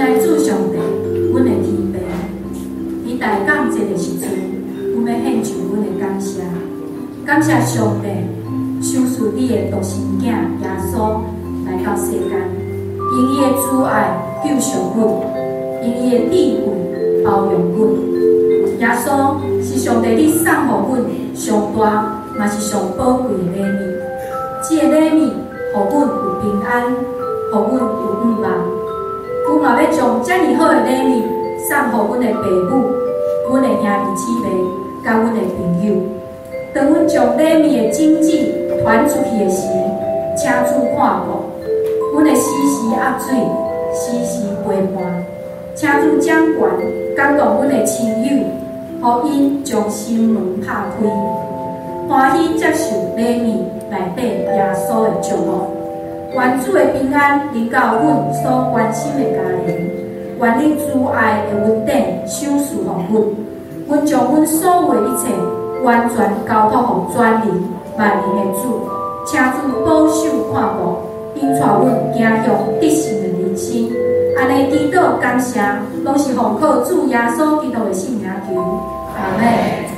愛主上帝，阮的天父，佇大感節的時陣，阮欲獻上阮的感謝，感謝上帝賞賜你的獨生囝耶穌來到世間，用伊的慈愛救贖阮，用伊的智慧包容阮。耶穌是上帝你送予阮上大，嘛是上寶貴的禮物。這个禮物予阮有平安，予阮有盼望。阮嘛欲將遮爾好的禮物送予阮的爸母、阮的兄弟姊妹、佮阮的朋友。當阮將禮物的種子傳出去的時，請主看顧，阮會時時壓水，時時陪伴。請主掌權，感動阮的親友，予𪜶將心門拍開，歡喜接受禮物內底耶穌的祝福。願主的平安臨到阮所關心的家人，願你慈愛的恩典賞賜予阮。阮將阮所有的一切完全交託予全能萬能的主，請主保守看顧，引帶阮行向得勝的人生。按呢祈禱感謝，攏是奉靠主耶穌基督的聖名求，阿們。